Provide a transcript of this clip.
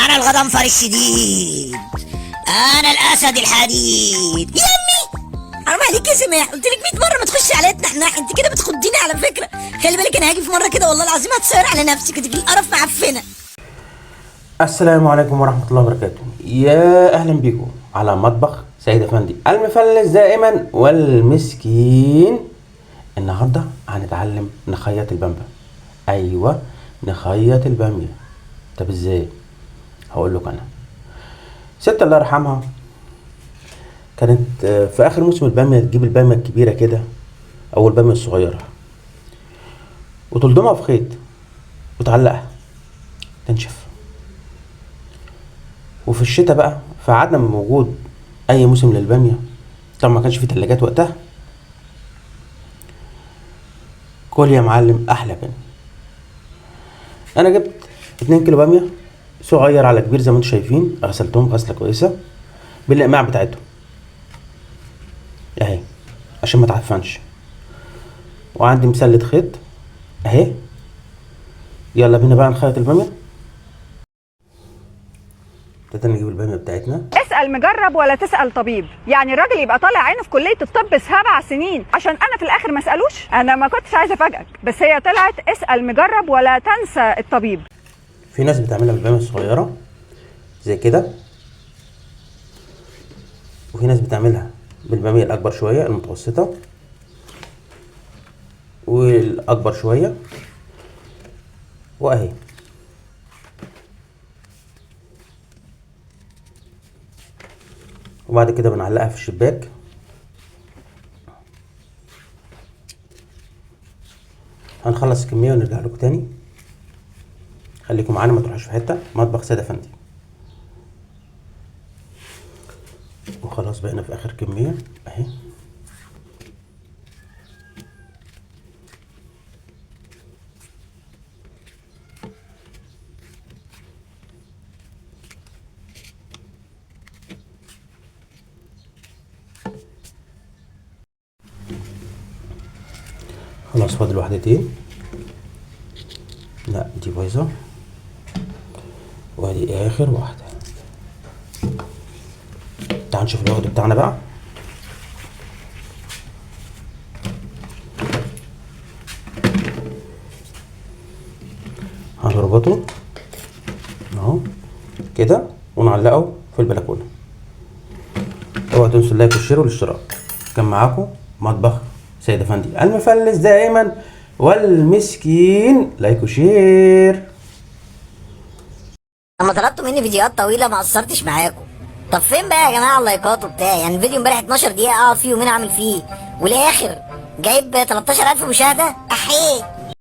انا الغضنفر الشديد، انا الاسد الحديد. يا امي حرام عليك يا سماح، قلت لك 100 مرة ما تخشي عليا تنحنح، انت كده بتخضيني على فكرة. خلي بالك انا هاجي في مرة كده والله العظيم هتصير على نفسك وتجي القرف معفنه. السلام عليكم ورحمة الله وبركاته. يا أهلا بيكم على مطبخ سيد أفندي المفلس دائما والمسكين. النهاردة هنتعلم نخيط البامبة. أيوة نخيط البامية. طب إزاي؟ هقول لكم. أنا ست الله يرحمها كانت في آخر موسم البامية تجيب البامية الكبيرة كده أو البامية الصغيرة وتلضمها في خيط وتعلقها تنشف. وفي الشتاء بقى في عدم وجود اي موسم للباميه، طبعا ما كانش في تلاجات وقتها، كل يا معلم احلى باميه. انا جبت 2 كيلو باميه صغير على كبير زي ما انتم شايفين، غسلتهم غسله كويسة بالاقماع بتاعتهم اهي عشان ما تعفنش، وعندي مسله خيط اهي. يلا بينا بقى نخيط الباميه. ابتدينا نجيب الباميه بتاعتنا. اسأل مجرب ولا تسأل طبيب. يعني الراجل يبقى طالع عينه في كلية الطب 7 سنين عشان أنا في الآخر ما أسألوش؟ أنا ما كنتش عايزة أفاجئك، بس هي طلعت اسأل مجرب ولا تنسى الطبيب. في ناس بتعملها بالباميه الصغيرة زي كده، وفي ناس بتعملها بالباميه الاكبر شوية المتوسطة والاكبر شوية، واهي. وبعد كده بنعلقها في الشباك. هنخلص الكمية ونرجع لكم تاني، خليكم معانا ما تروحوش في حتة. مطبخ سيد افندي. وخلاص بقينا في اخر كمية اهي. خلاص فاضل واحدتين. لا دي بايظة، وادي اخر واحدة. تعال نشوف العقد بتاعنا بقى. هنربطه اهو كده ونعلقه في البلكونه. اوعوا تنسوا ال like وال share والاشتراك. كان معاكم مطبخ سيد افندي المفلس دائما والمسكين. like و share. لما طلبتوا مني فيديوهات طويلة ما قصرتش معاكم. طب فين بقى يا جماعة اللايكات وبتاع؟ يعني الفيديو امبارح 12 دقيقة اقعد فيه يومين اعمل فيه، والاخر جايب 13000 مشاهده. احيه.